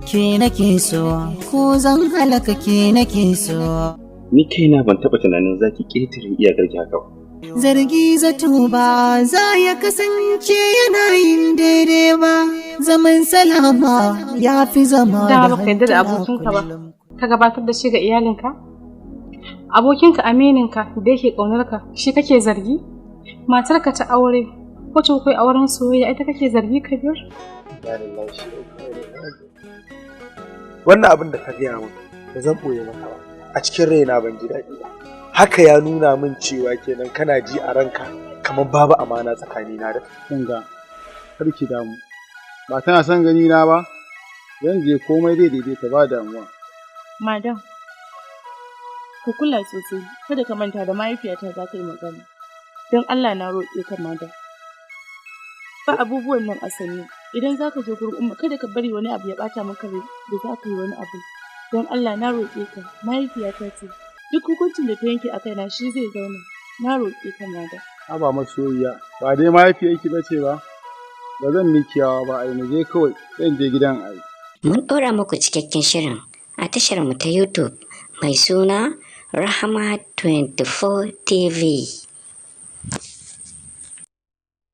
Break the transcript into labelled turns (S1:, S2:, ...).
S1: Ke nake so, ko zan halaka, ke nake so.
S2: Ni kaina ban taɓa tunanin zaki ƙetare iyakar ki haka ba.
S1: Zargi zato ba za ya kasance yana yin daidai ba. Zaman salama ya fi zama
S3: Dama
S1: da
S3: baka yarda da
S1: hantara
S3: abokinka ba.
S1: kullum.
S3: Ka gabatar da shi ga iyalinka? Abokinka, amininka da yake ƙaunarka, shi kake zargi? Matarka ta aure, wacce kuka yi auren soyayya, ita kake zargi, Kabir?
S4: Wannan abin da ka gaya min, ba zan ɓoye maka ba, a cikin raina ban ji daɗi ba. Haka ya nuna min cewa kenan kana ji a ranka kamar babu amana tsakanina da
S5: Kin ga, kar ki damu. Ba tana son gani na ba? Zan je, komai zai daidaita, ba damuwa.
S6: Madam, ka kula sosai, kada ka manta da mahaifiyata za ka yi magana. Don Allah na roƙe ka, madam. Ba abubuwan nan a sannu. Idan za ka je gurin Umma, kada ka bari wani abu ya ɓata maka rai da za ka yi wani abu. Don Allah na roƙe ka, mahaifiyata ce. Duk hukuncin da ta yanke a kaina shi zai zauna. Na roƙe ka, madam.
S5: Haba masoyiya, ba dai mahaifiyarki bace ba? Ba zan miki yawa ba ai, mu je kawai, zan je gidan ai.
S7: Mun ɗora muku cikakken shirin a tashar mu ta YouTube mai suna Rahama 24 TV.